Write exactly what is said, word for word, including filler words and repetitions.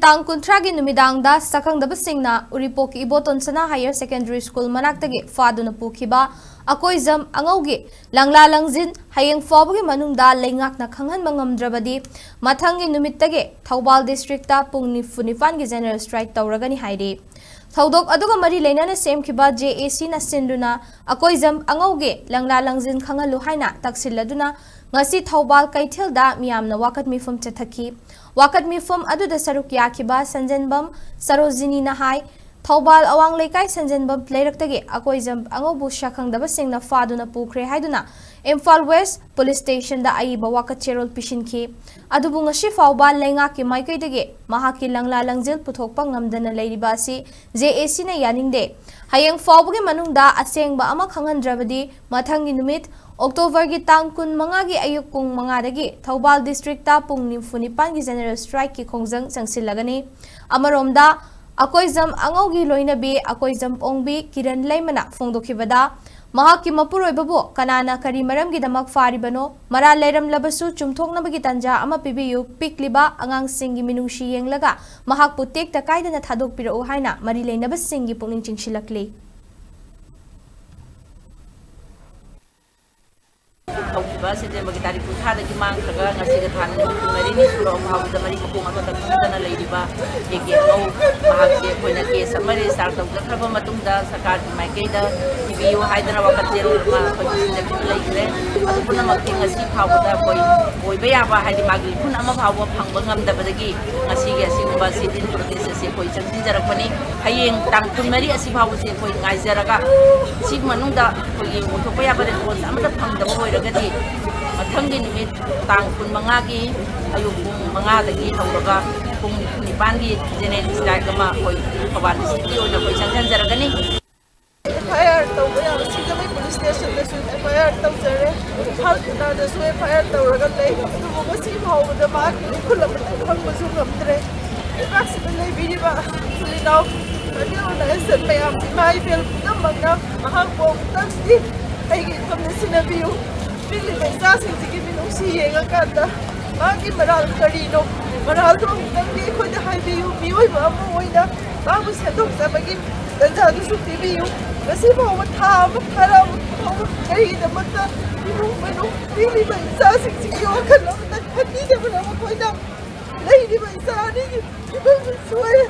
ꯇꯥꯡ ꯀꯨꯟꯊ꯭ꯔꯥꯒꯤ ꯅꯨꯃꯤꯗꯥꯡꯗ ꯁꯛꯈꯪꯗꯕꯁꯤꯡꯅ ꯎꯔꯤꯄꯣꯛꯀꯤ ꯏꯕꯣꯇꯣꯟ ꯁꯅꯥ ꯍꯥꯌꯔ ꯁꯦꯀꯦꯟꯗꯔꯤ ꯁ꯭ꯀꯨꯜ ꯃꯅꯥꯛꯇꯒꯤ ꯐꯥꯗꯨꯅ ꯄꯨꯈꯤꯕ ꯑꯀꯣꯏꯖꯝ ꯑꯉꯧꯒꯤ ꯂꯪꯂꯥ ꯂꯪꯖꯤꯟ ꯍꯌꯦꯡ ꯐꯥꯎꯕꯒꯤ ꯃꯅꯨꯡꯗ ꯂꯩꯉꯥꯛꯅ ꯈꯪꯍꯟꯕ ꯉꯝꯗ꯭ꯔꯕꯗꯤ ꯃꯊꯪꯒꯤ ꯅꯨꯃꯤꯠꯇꯒꯤ ꯊꯧꯕꯥꯜ ꯗꯤꯁꯇ꯭ꯔꯤꯛꯇ ꯄꯨꯡ ꯅꯤꯐꯨ ꯅꯤꯄꯥꯟꯒꯤ ꯖꯦꯅꯔꯦꯜ ꯁ꯭ꯇ꯭ꯔꯥꯏꯛ ꯇꯧꯔꯒꯅꯤ ꯍꯥꯏꯔꯤ꯫ ꯊꯧꯗꯣꯛ ꯑꯗꯨꯒ ꯃꯔꯤ ꯂꯩꯅꯅ ꯁꯦꯝꯈꯤꯕ ꯖꯦ ꯑꯦ ꯁꯤꯅ ꯁꯤꯟꯗꯨꯅ ꯑꯀꯣꯏꯖꯝ ꯑꯉꯧꯒꯤ ꯂꯪꯂꯥ ꯂꯪꯖꯤꯟ ꯈꯪꯍꯜꯂꯨ ꯍꯥꯏꯅ ꯇꯛꯁꯤꯜꯂꯗꯨꯅ ꯉꯁꯤ ꯊꯧꯕꯥꯜ ꯀꯩꯊꯦꯜꯗ ꯃꯤꯌꯥꯝꯅ ꯋꯥꯀꯠ ꯃꯤꯐꯝ ꯆꯠꯊꯈꯤ꯫ ꯋꯥꯀꯠ ꯃꯤꯐꯝ ꯑꯗꯨꯗ ꯁꯔꯨꯛ ꯌꯥꯈꯤꯕ ꯁꯟꯖꯦꯟꯕꯝ ꯁꯔꯣꯖꯤꯅꯤꯅ ꯍꯥꯏ, ꯊꯧꯕꯥꯜ ꯑꯋꯥꯡ ꯂꯩꯀꯥꯏ ꯁꯟꯖꯦꯟꯕꯝ ꯂꯩꯔꯛꯇꯒꯤ ꯑꯀꯣꯏꯖꯝ ꯑꯉꯧꯕꯨ ꯁꯛꯈꯪꯗꯕꯁꯤꯡꯅ ꯐꯥꯗꯨꯅ ꯄꯨꯈ꯭ꯔꯦ ꯍꯥꯏꯗꯨꯅ ꯏꯝꯐꯥꯜ ꯋꯦꯁ ꯄꯨꯂꯤꯁ ꯁ꯭ꯇꯦꯁꯟꯗ ꯑꯏꯕ ꯋꯥꯀꯠ ꯆꯦꯔꯣꯜ ꯄꯤꯁꯤꯟꯈꯤ꯫ ꯑꯗꯨꯕꯨ ꯉꯁꯤ ꯐꯥꯎꯕ ꯂꯩꯉꯥꯛꯀꯤ ꯃꯥꯏꯀꯩꯗꯒꯤ ꯃꯍꯥꯛꯀꯤ ꯂꯪꯂꯥ ꯂꯪꯖꯤꯜ ꯄꯨꯊꯣꯛꯄ ꯉꯝꯗꯅ ꯂꯩꯔꯤꯕ ꯑꯁꯤ ꯖꯦ ꯑꯦ ꯁꯤꯅ ꯌꯥꯅꯤꯡꯗꯦ꯫ ꯍꯌꯦꯡ ꯐꯥꯎꯕꯒꯤ ꯃꯅꯨꯡꯗ ꯑꯁꯦꯡꯕ ꯑꯃ ꯈꯪꯍꯟꯗ꯭ꯔꯕꯗꯤ ꯃꯊꯪꯒꯤ ꯅꯨꯃꯤꯠ ꯑꯣꯛꯇꯣꯕꯔꯒꯤ ꯇꯥꯡ ꯀꯨꯟ ꯃꯉꯥꯒꯤ ꯑꯌꯨꯛ ꯄꯨꯡ ꯃꯉꯥꯗꯒꯤ ꯊꯧꯕꯥꯜ ꯗꯤꯁꯇ꯭ꯔꯤꯛꯇ ꯄꯨꯡ ꯅꯤꯐꯨ ꯅꯤꯄꯥꯟꯒꯤ ꯖꯦꯅꯔꯦꯜ ꯁ꯭ꯇ꯭ꯔꯥꯏꯛꯀꯤ ꯈꯣꯡꯖꯪ ꯆꯪꯁꯤꯜꯂꯒꯅꯤ꯫ ꯑꯃꯔꯣꯝꯗ, ꯑꯀꯣꯏꯖꯝ ꯑꯉꯧꯒꯤ ꯂꯣꯏꯅꯕꯤ ꯑꯀꯣꯏꯖꯝ ꯑꯣꯡꯕꯤ ꯀꯤꯔꯟ ꯂꯩꯃꯅ ꯐꯣꯡꯗꯣꯛꯈꯤꯕꯗ, ꯃꯍꯥꯛꯀꯤ ꯃꯄꯨꯔꯣꯏꯕꯕꯨ ꯀꯅꯥꯅ ꯀꯔꯤ ꯃꯔꯝꯒꯤꯗꯃꯛ ꯐꯥꯔꯤꯕꯅꯣ, ꯃꯔꯥꯜ ꯂꯩꯔꯝꯂꯕꯁꯨ ꯆꯨꯝꯊꯣꯛꯅꯕꯒꯤ ꯇꯥꯟꯖꯥ ꯑꯃ ꯄꯤꯕꯤꯌꯨ, ꯄꯤꯛꯂꯤꯕ ꯑꯉꯥꯡꯁꯤꯡꯒꯤ ꯃꯤꯅꯨꯡꯁꯤ ꯌꯦꯡꯂꯒ ꯃꯍꯥꯛꯄꯨ ꯇꯦꯛꯇ ꯀꯥꯏꯗꯅ ꯊꯥꯗꯣꯛꯄꯤꯔꯛꯎ ꯍꯥꯏꯅ ꯃꯔꯤ ꯂꯩꯅꯕꯁꯤꯡꯒꯤ ꯄꯨꯛꯅꯤꯡ ꯆꯤꯡꯁꯤꯜꯂꯛꯂꯤ꯫ ꯍꯧꯈꯤꯕ ꯁꯦꯞꯇꯦꯝꯕꯔꯒꯤ ꯇꯥꯔꯤꯛ ꯀꯨꯟꯊ꯭ꯔꯥꯗꯒꯤ ꯃꯥꯡꯈ꯭ꯔꯒ ꯉꯁꯤꯒ ꯊꯥ ꯅꯨꯃꯤꯠ ꯍꯨꯝꯐꯨ ꯃꯔꯤꯅꯤ ꯁꯨꯔꯕ ꯐꯥꯎꯕꯗ ꯃꯔꯤ ꯃꯈꯣꯡ ꯑꯃꯠꯇ ꯈꯪꯗꯅ ꯂꯩꯔꯤꯕ ꯑꯦ ꯀꯦ ꯑꯉꯧ ꯃꯍꯥꯛꯁꯦ ꯑꯩꯈꯣꯏꯅ ꯀꯦꯁ ꯑꯃ ꯔꯦꯖꯤꯁꯇꯥꯔ ꯇꯧꯖꯈ꯭ꯔꯕ ꯃꯇꯨꯡꯗ ꯁꯔꯀꯥꯔꯒꯤ ꯃꯥꯏꯀꯩꯗ ꯊꯤꯕꯤꯌꯨ ꯍꯥꯏꯗꯅ ꯋꯥꯀꯠ ꯆꯦꯔꯣꯜ ꯑꯃ ꯑꯩꯈꯣꯏ ꯄꯤꯁꯤꯟꯖꯈꯤꯕ ꯂꯩꯈ꯭ꯔꯦ꯫ ꯑꯗꯨ ꯄꯨꯝꯅꯃꯛꯇꯤ ꯉꯁꯤ ꯐꯥꯎꯕꯗ ꯑꯩꯈꯣꯏ ꯑꯣꯏꯕ ꯌꯥꯕ, ꯍꯥꯏꯗꯤ ꯃꯥꯒꯤ ꯂꯤꯈꯨꯟ ꯑꯃ ꯐꯥꯎꯕ ꯐꯪꯕ ꯉꯝꯗꯕꯗꯒꯤ ꯉꯁꯤꯒꯤ ꯑꯁꯤꯒꯨꯝꯕ sit-in protest ꯑꯁꯤ ꯑꯩꯈꯣꯏ ꯆꯪꯁꯤꯟꯖꯔꯛꯄꯅꯤ꯫ ꯍꯌꯦꯡ ꯇꯥꯡ ꯀꯨꯟꯃꯔꯤ ꯑꯁꯤ ꯐꯥꯎꯕꯁꯦ ꯑꯩꯈꯣꯏ ꯉꯥꯏꯖꯔꯒ, ꯁꯤꯒꯤ ꯃꯅꯨꯡꯗ ꯑꯩꯈꯣꯏꯒꯤ ꯑꯣꯏꯊꯣꯛꯄ ꯌꯥꯕ response ꯑꯃꯠꯇ ꯐꯪꯗꯕ ꯑꯣꯏꯔꯒꯗꯤ, ꯃꯊꯪꯒꯤ ꯅꯨꯃꯤꯠ ꯇꯥꯡ ꯀꯨꯟꯃꯉꯥꯒꯤ ꯑꯌꯨꯛ ꯄꯨꯡ ꯃꯉꯥꯗꯒꯤ ꯍꯧꯔꯒ ꯄꯨꯡ ꯅꯤꯄꯥꯟꯒꯤ general strike ꯑꯃ ꯑꯩꯈꯣꯏ ꯊꯧꯕꯥꯜ districtꯀꯤ ꯑꯣꯏꯅ ꯑꯩꯈꯣꯏ ꯆꯪꯁꯤꯟꯖꯔꯒꯅꯤ꯫ ꯑꯦꯐ ꯑꯥꯏ ꯑꯥꯔ ꯇꯧꯕ ꯌꯥꯕ ꯁꯤꯡꯖꯃꯩ police stationꯗꯁꯨ ꯑꯦꯐ ꯑꯥꯏ ꯑꯥꯔ ꯇꯧꯖꯔꯦ, ꯏꯝꯐꯥꯜ ꯊꯅꯥꯗꯁꯨ ꯑꯦꯐ ꯑꯥꯏ ꯑꯥꯔ ꯇꯧꯔꯒ ꯂꯩ꯫ ꯑꯗꯨꯕꯨ ꯉꯁꯤ ꯐꯥꯎꯕꯗ ꯃꯍꯥꯛꯀꯤ ꯃꯤꯈꯨꯜ ꯑꯃꯠꯇ ꯐꯪꯕꯁꯨ ꯉꯝꯗ꯭ꯔꯦ꯫ ꯂꯩꯕꯥꯛꯁꯤꯗ ꯂꯩꯕꯤꯔꯤꯕ ꯏꯆꯤꯜ ꯏꯅꯥꯎ, ꯃꯌꯥꯝ, ꯏꯃꯥ ꯏꯕꯦꯜ ꯄꯨꯝꯅꯃꯛꯅ ꯃꯍꯥꯛꯄꯨ ꯑꯃꯨꯛꯇꯪꯗꯤ ꯑꯩꯒꯤ ꯏꯐꯝꯗ ꯁꯤꯟꯅꯕꯤꯌꯨ꯫ ꯄꯤꯛꯂꯤꯕ ꯏꯆꯥꯁꯤꯡꯁꯤꯒꯤ ꯃꯤꯅꯨꯡꯁꯤ ꯌꯦꯡꯉꯀꯥꯟꯗ ꯃꯥꯒꯤ ꯃꯔꯥꯜ ꯀꯔꯤꯅꯣ? ꯃꯔꯥꯜꯗꯣ ꯑꯃꯨꯛꯇꯪꯗꯤ ꯑꯩꯈꯣꯏꯗ ꯍꯥꯏꯕꯤꯌꯨ꯫ ꯃꯤꯑꯣꯏꯕ ꯑꯃ ꯑꯣꯏꯅ ꯃꯥꯕꯨ ꯁꯦꯝꯗꯣꯛꯆꯕꯒꯤ ꯇꯟꯖꯥꯗꯨꯁꯨ ꯄꯤꯕꯤꯌꯨ꯫ ꯉꯁꯤ ꯐꯥꯎꯕ ꯊꯥ ꯑꯃ ꯐꯥꯔꯛꯑꯕ ꯐꯥꯎꯕ ꯀꯔꯤꯒꯤꯗꯃꯛꯇ ꯏꯃꯨꯡ ꯃꯅꯨꯡ ꯄꯤꯔꯤꯕ ꯏꯆꯥꯁꯤꯡꯁꯤꯒꯤ ꯋꯥꯈꯜ ꯑꯃꯇ ꯈꯟꯕꯤꯗꯕꯅ ꯃꯈꯣꯏꯅ ꯂꯩꯔꯤꯕ ꯏꯆꯥ ꯑꯅꯤꯒꯤ ꯐꯤꯕꯝꯁꯨ ꯁꯣꯛꯑꯦ꯫